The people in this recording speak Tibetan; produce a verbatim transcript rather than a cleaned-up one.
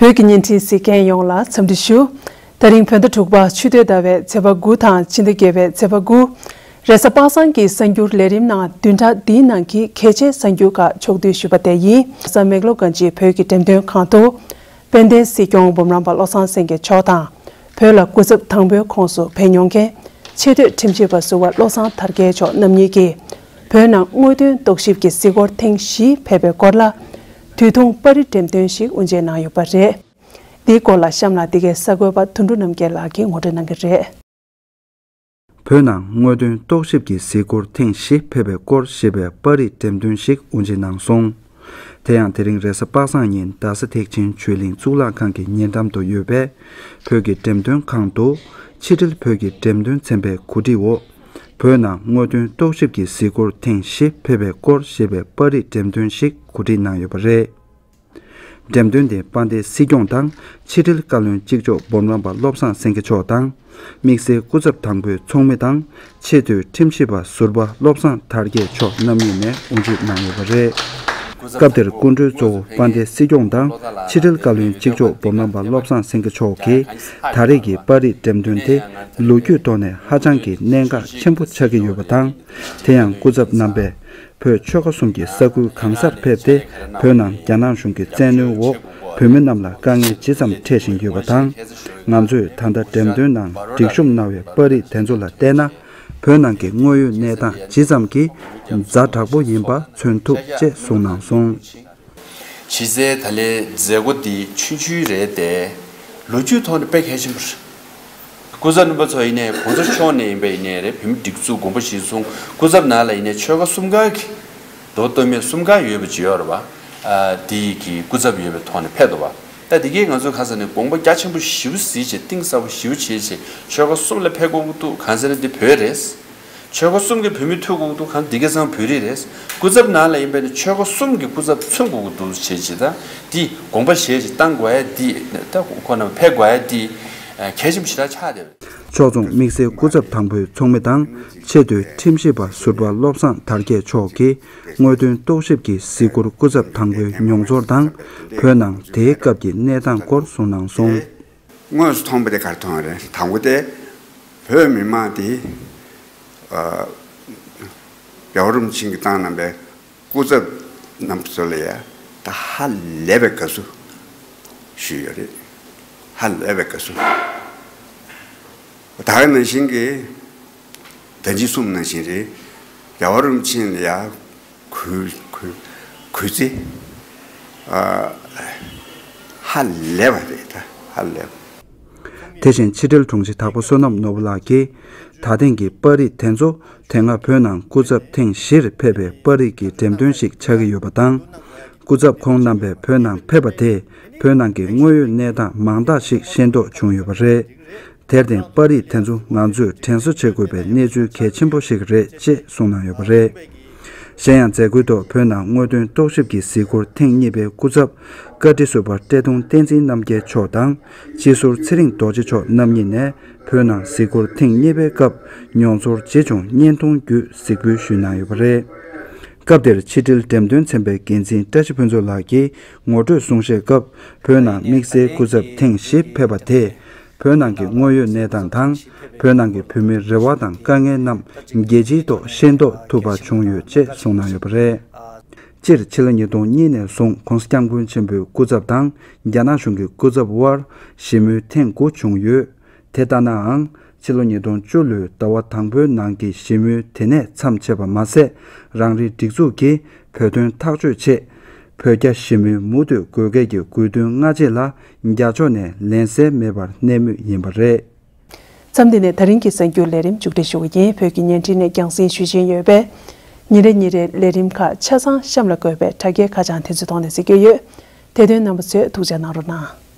བོད་ཀྱི་བརྙན་འཕྲིན་གཟིགས་མཁན་ཡོངས་ལ་འཚམས་འདྲི་ཞུ། ད་རིང་བོད་ཟླ་དྲུག་པ་ཆུ་སྟོད་ཟླ་བའི་ཚེས་པ་དགུ་དང་ཕྱི་ཟླ་བརྒྱད་པའི་ཚེས་པ་དགུ། རེས་གཟའ་པ་སངས་ཀྱི་གསར་འགྱུར་ལས་རིམ་ནང་བདུན་ཕྲག་འདིའི་ནང་གི་གལ་ཆེའི་གསར་འགྱུར་ཁག་ཕྱོགས་བསྡུས་ཞུས་པ་དེ་ཡིན། ས་མེག་ལོ་གན་ཇི་བོད་ཀྱི་འགྲེམས་སྟོན་ཁང་དུ། དཔལ་ལྡན་སྲིད་སྐྱོང་འབུམ་རམས་པ་བློ་བཟང་སེང་གེ་མཆོག་དང་། བོད་ལ་སྐུ་ཚབ་དང་པོའི་ཁོངས་སུ་ཕེབས་མྱོང་མཁན། ཆེས་མཐོའི་ཁྲིམས་ཞིབ་པ་ཟུར་པ་བློ་བཟང་དར་རྒྱས་མཆོག་རྣམ་གཉིས་ཀྱིས། བོད་ནང་དངོས་དོན་རྟོག་ཞིབ་ཀྱི་གཟིགས་སྐོར་ཐེངས་བཞི་ཕེབས་པའི་སྐོར་ལ། དུས་ཐུང་པར་རིས་འགྲེམས་སྟོན་ཞིག་དབུ་འབྱེད་གནང་ཡོད་པ་རེད། འདིའི་སྐོར་ལ་གཤམ་ལ་འདི་གའི་གསར་འགོད་པ་དོན་གྲུབ་རྣམ་རྒྱལ་ལགས་ཀྱིས་ངོ་སྤྲོད་གནང་གི་རེད། བོད་ནང་དངོས་དོན་རྟོག་ཞིབ་ཀྱི་གཟིགས་སྐོར་ཐེངས་བཞི་ཕེབས་པའི་སྐོར་ཞེས་པའི་པར་རིས་འགྲེམས་སྟོན་ཞིག་དབུ་འབྱེད་གནང་སོང་། དེ་ཡང་དེ་རིང་རེས་གཟའ་པ་སངས་ཉིན་རྡ་ས་ཐེག་ཆེན་ཆོས་གླིང་གཙུག་ལག་ཁང་གི་ཉེ་འགྲམ་དུ་ཡོད་པའི་བོད་ཀྱི་འགྲེམས་སྟོན་ཁང་དུ། ཕྱི་དྲིལ་བོད་ཀྱི་འགྲེམས་སྟོན་ཚན་པའི་གོ་སྒྲིག་འོག་བོད་ནང་དངོས་དོན་རྟོག་ཞིབ་ཀྱི་གཟིགས་སྐོར་ཐེངས་བཞི་ཕེབས་པའི་སྐོར་ཞེས་པའི་པར་རིས་འགྲེམས་སྟོན་ཞིག་གོ་སྒྲིག་གནང་ཡོད་པ་རེད། འགྲེམས་སྟོན་དེ་དཔལ་ལྡན་སྲིད་སྐྱོང་དང་ཕྱི་དྲིལ་བཀའ་བློན་གཅིག་ལྕོགས་འབུམ་རམས་པ་བློ་བཟང་སེང་གེ་མཆོག་དང་། དམིགས་བསལ་སྐུ་ཚབ་དང་པོའི་ཚོགས་མི་དང་ཆེས་མཐོའི་ཁྲིམས་ཞིབ་པ་ཟུར་པ་བློ་བཟང་དར་རྒྱས་མཆོག་རྣམ་གཉིས་ནས་དབུ་འབྱེད་གནང་ཡོད་པ་རེད། སྐབས་དེར་སྐུ་མགྲོན་གཙོ་བོ་དཔལ་ལྡན་སྲིད་སྐྱོང་དང་ཕྱི་དྲིལ་བཀའ་བློན་གཅིག་ལྕོགས་འབུམ་རམས་པ་བློ་བཟང་སེང་གེ་མཆོག་གིས་ད་རེས་ཀྱི་པར་རིས་འགྲེམས་སྟོན་དེ་ལོ་རྒྱུས་ཐོག་ནས་ཧ་ཅང་གི་གནད་འགག་ཆེན་པོ་ཆགས་ཀྱི་ཡོད་པ་དང་། དེ་ཡང་སྐུ་ཚབ་རྣམ་པས། བོད་ཆོལ་ཁ་གསུམ་གྱི་ས་ཁུལ་གང་སར་ཕེབས་ཏེ་བོད་ནང་རྒྱ་ནག་གཞུང་གི་བཙན་གནོན་འོག་བོད་མི་རྣམས་ལ་དཀའ་ངལ་ཇི་ཙམ་འཕྲད་བཞིན་ཡོད་པ་དང་། ང་ཚོས་ད་ལྟ་འགྲེམས་སྟོན་ནང་སྒྲིག་གཤོམ་གནང་བའི་པར་རིས་དེ་ཚོ་ལ་བལྟས་ན། བོད་ནང་གི་དངོས་ཡོད་གནས་སྟངས་ཇི་ཙམ་གྱིས་ཛ་དྲག་པོ་ཡིན་པ་མཚོན་ཐུབ་ཅེས་གསུངས་གནང་སོང་། གཞི་རྩའི་ད་ལན་མཛད་སྒོ་འདི་ཆུང་ཆུང་རེད་དེ། ལོ་རྒྱུས་ཐོག་ནས་དཔེ་གལ་ཆེན་པོ་རེད། སྐུ་ཚབ་རྣམ་པ་ཚོ་ཡིན་ནའི་གོང་ས་མཆོག་ནས་ཡིན་པ་ཡིན་ནའི་རེད། བོད་མི་སྒྲིག་འཛུགས་དགོངས་པ་གཞིར་བཟུང་སྐུ་ཚབ་ནང་ལ་ཡིན་ནའི་ཆོལ་ཁ་གསུམ་ཀ་གི་མདོ་སྟོད་སྨད་གསུམ་ཀ་ཡོད་པ་ཅིག་ཡོད་རེད་པ། ཨ་དེ་གི་སྐུ་ཚབ་ཡོད་པའི་ཐོག་ནས་ཕེབས་འདུག་པ། ད་དེ་གས་ང་ཚོ་ག་ས་ནས་དགོངས་པ་རྒྱ་ཆེན་པོ་ཞེ་པོ་གཟིགས་བྱས་གཏིང་ཟབ་པོ་ཞེ་པོ་བྱས་བྱས་ཆོལ་ཁ་གསུམ་ལ་ཕེབས་དགོས་ཀྱི་འདུག་གང་ཟེར་ན་འདི་བོད་རེད། ཆོལ་ཁ་གསུམ་གྱི་བོད་མི་ཐུག་དགོས་འདུག་གང་འདི་ག་ཚང་བོད་རིགས་རེད། སྐུ་ཚབ་ནང་ལ་ཡིན་པས་ན་ཆོལ་ཁ་གསུམ་གྱི་སྐུ་ཚབ་མཚོན་དགོས་ཀྱི་འདུག་བྱས་བྱས་ད་འདི་དགོངས་པ་བཞེས་བྱས་བཏང་དགོས་ཡ་འདི་ད་ཁོ་རྣམས་ཕེབས་དགོས་ཡ་འདི་གལ་ཆེན་པོ་ཞེ་དྲག་ཆགས་བསྡད་པ་རེད། ཕྱོགས་མཚུངས་དམིགས་བསལ་སྐུ་ཚབ་དང་པོའི་ཚོགས་མི་དང་ཆེས་མཐོའི་ཁྲིམས་ཞིབ་པ་ཟུར་པ་བློ་བཟང་དར་རྒྱས་མཆོག་གིས་དངོས་དོན་རྟོག་ཞིབ་ཀྱི་གཟིགས་སྐོར་སྐུ་ཚབ་དང་པོའི་མྱོང་ཚོར་དང་བོད་ནང་དེའི་སྐབས་ཀྱི་གནས་སྟངས་སྐོར་གསུངས་གནང་སོང་། དངོས་སུ་མཐོང་པ་དེ་ག་རེ་མཐོང་བ་རེད། དང་པོ་དེ་བོད་མི་མང་དེ་རྒྱལ་བ་རིན་པོ་ཆེ་གིས་བཏང་གནང་པའི་སྐུ་ཚབ་རྣམ་པ་ཚོ་ལ་ཡ་ད་ཧ་ལས་པའི་དགའ་བསུ་ཞུས་ཡོད་རེད། ཧ་ལས་པའི་དགའ་བསུ། ད་ག་ནང་བཞིན་གྱི་ད་ཅི་གསུངས་ནང་བཞིན་རེད། རྒྱལ་བ་རིན་པོ་ཆེ་ལ་ཡ། གུས་གུས་གུས་བརྩི། ཨ་ཧ་ལས་པ་རེད་ད་ཧ་ལས་པ། དེ་བཞིན་ཕྱི་དྲིལ་དྲུང་ཆེ་དྭགས་པོ་བསོད་ནམས་ནོར་བུ་ལགས་ཀྱིས་ད་ཐེངས་ཀྱི་པར་རིས་དེ་ཚོ་དེ་སྔ་བོད་ནང་སྐུ་ཚབ་ཐེངས་བཞིར་ཕེབས་པའི་པར་རིས་ཀྱི་འགྲེམས་སྟོན་ཞིག་ཆགས་ཀྱི་ཡོད་པ་དང་། སྐུ་ཚབ་ཁོང་རྣམ་པས་བོད་ནང་ཕེབས་པ་དེས་བོད་ནང་གི་དངོས་ཡོད་གནས་སྟངས་མང་དག་ཞིག་ཤེས་རྟོགས་བྱུང་ཡོད་པ་རེད། དེར་བརྟེན་པར་རིས་དེ་ཚོ་ང་ཚོས་དྲན་གསོ་བྱེད་དགོས་པའི་གནས་ཚུལ་གལ་ཆེན་པོ་ཞིག་རེད་ཅེས་གསུངས་གནང་ཡོད་པ་རེད། གཞན་ཡང་མཛད་སྒོའི་ཐོག་བོད་ནང་དངོས་དོན་རྟོག་ཞིབ་ཀྱི་གཟིགས་སྐོར་ཐེངས་གཉིས་པའི་སྐུ་ཚབ་བཀའ་ཁྲི་ཟུར་པ་བཀྲས་མཐོང་བསྟན་འཛིན་རྣམ་རྒྱལ་མཆོག་དང་སྤྱི་ཟུར་ཚེ་རིང་རྡོ་རྗེ་མཆོག་རྣམ་གཉིས་ནས་བོད་ནང་གཟིགས་སྐོར་ཐེངས་གཉིས་པའི་སྐབས་མྱོང་ཚོར་ཇི་བྱུང་བརྙན་ཐུང་བརྒྱུད་གཟིགས་འབུལ་ཞུས་གནང་ཡོད་པ་རེད། སྐབས་དེར་ཕྱི་དྲིལ་འགྲེམས་སྟོན་ཚན་པའི་འགན་འཛིན་བཀྲ་ཤིས་ཕུན་ཚོགས་ལགས་ཀྱིས་ངོ་སྤྲོད་གསུང་བཤད་སྐབས་བོད་ནང་དམིགས་བསལ་སྐུ་ཚབ་ཐེངས་བཞི་ཕེབས་པ་དེས། བོད་ནང་གི་དངོས་ཡོད་གནས་སྟངས་དང་། བོད་ནང་གི་བོད་མིའི་རེ་བ་དང་དཀའ་ངལ་རྣམས་རྒྱལ་སྤྱིའི་ཐོག་ཤེས་རྟོགས་ཐུབ་པ་བྱུང་ཡོད་ཅེས་གསུངས་གནང་ཡོད་པ་རེད། སྤྱིར་ཕྱི་ལོ་ཉིས་སྟོང་གཉིས་ནས་བཟུང་༸གོང་ས་༸སྐྱབས་མགོན་ཆེན་པོའི་སྐུ་ཚབ་དང་རྒྱ་ནག་གཞུང་གི་སྐུ་ཚབ་དབར་ཞི་མོལ་ཐེངས་དགུ་བྱུང་ཡོད། དེ་ལྟ་ནའང་། ཕྱི་ལོ་ཉིས་སྟོང་བཅུ་ལོའི་ཟླ་བ་དང་པོའི་ནང་གི་ཞི་མོལ་དེ་ནས་མཚམས་ཆད་པ་མ་ཟད། རང་རེའི་སྒྲིག་འཛུགས་ཀྱིས་བོད་དོན་ཐག་གཅོད་ཆེད། བོད་རྒྱ་ཞི་མོལ་མུ་མཐུད་དགོས་གལ་གྱི་དགོས་འདུན་སྔ་རྗེས་ལ་རྒྱ་ཕྱོགས་ནས་ལན་གསལ་མེད་པར་གནས་མུས་ཡིན་པ་རེད། མཚམས་འདི་ནས་ད་རིང་གི་གསར་འགྱུར་ལས་རིམ་མཇུག་སྒྲིལ་ཞུ་གི་ཡིན། བོད་ཀྱི་བརྙན་འཕྲིན་ནས་རྒྱང་སྲིང་ཞུ་བཞིན་ཡོད་པས། ཉིན་རེ་ཉིན་རེའི་ལས་རིམ་ཁག་ཆ་ཚང་གཤམ་ལ་བཀོད་པའི་དྲ་རྒྱའི་ཁ་བྱང་དེ་ཚོའི་ཐོག་ནས་གཟིགས་རྒྱུ་ཡོད། དེ་དོན་རྣམ་པ་ཚོས་ཐུགས་རྗེ་གནང་རོགས་གནང་།